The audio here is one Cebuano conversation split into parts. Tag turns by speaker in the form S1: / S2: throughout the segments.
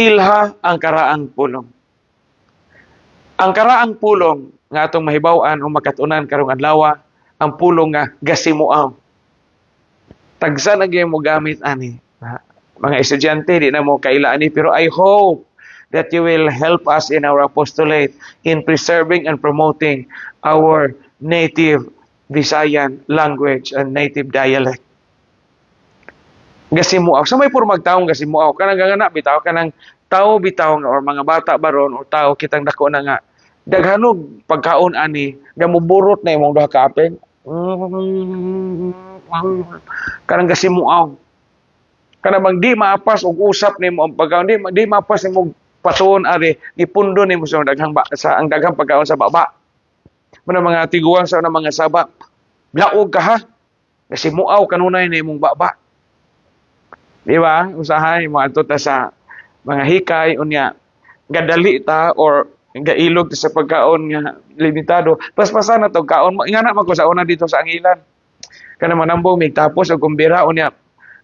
S1: Ilha ang karaang pulong. Ang karaang pulong nga atong mahibaw-an o makatunan karong adlaw, ang pulong nga gasimuaw. Tagsa na gyud mo gamit ani. Mga estudyante, di na mo kaila ani, pero I hope that you will help us in our apostolate in preserving and promoting our native Visayan language and native dialect. Gasimuaw. Sa may pormag taong gasimuaw, kanang gangana bitaw, kanang tao bitaw nga or mga bata baron or tao kitang dako na nga daghanog pagkaon ani, gamuburot na imong duha ka aping. Kanang gasimuaw. Kanang bang di maapas og usap nimo ang pagkaon, di maapas nimo patuon ari, gipundo nimo sa daghang ba, sa ang daghang pagkaon sa baba. Muna mga tiguang sa una mga saba. Laog ka ha. Kasi muaw kanunay na imong baba. Di ba? Usahay mo adto ta sa mga hikay, unya gadali ta or gailog ta sa pagkaon nga limitado. Paspasan na to kaon mo. Ingana man ko sa una dito sa Angilan. Kanang manambong mig tapos og kumbira, unya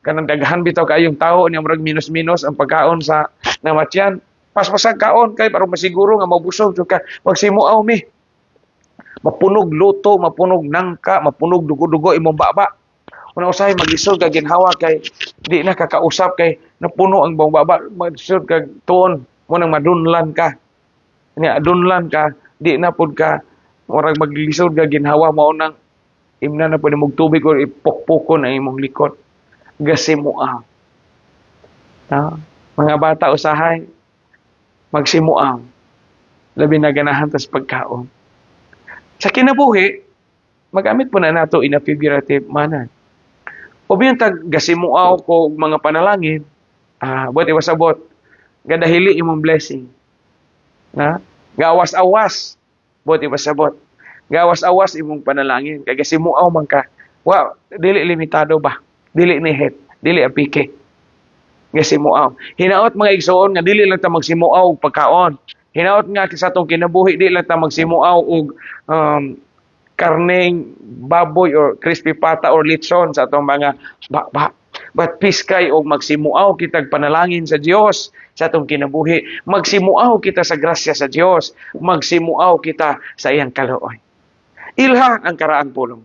S1: kanang daghan bitaw kayong tao, unya murag minus-minus ang pagkaon sa namatyan. Paspasan kaon kay para masiguro nga mabusog jud ka. Magsimuaw mi. Mapunog luto, mapunog nangka, mapunog dugo-dugo imong baba. Una usahay maglisod ka ginhawa kay di na kakausap kay napuno ang buong baba, maglisod ka tuon mo nang madunlan ka. Nya adunlan ka, di na pud ka murag maglisod ka ginhawa, mao nang imna na pud imong tubig or ipukpukon ang imong likod. Gasimuaw. Ha? Mga bata usahay magsimuaw. Labi na ganahan tas pagkaon. Sa kinabuhi, magamit po na nato in a figurative manner. O biyan tag gasimuaw ko og mga panalangin, buot ipasabot, gadahili imong blessing. Na? Gawas-awas, buot ipasabot. Gawas-awas imong panalangin kay gasimuaw man ka. Wa dili limitado ba? Dili nihit, dili apike. Gasimuaw. Hinaot, mga igsoon, nga dili lang ta magsimuaw og pagkaon. Hinaot nga sa atong kinabuhi di lang ta magsimuaw og karneng baboy or crispy pata or litson sa atong mga ba. But piskay og magsimuaw kitag panalangin sa Dios sa atong kinabuhi. Magsimuaw kita sa grasya sa Dios. Magsimuaw kita sa iyang kaluoy. Ilha ang karaang pulong.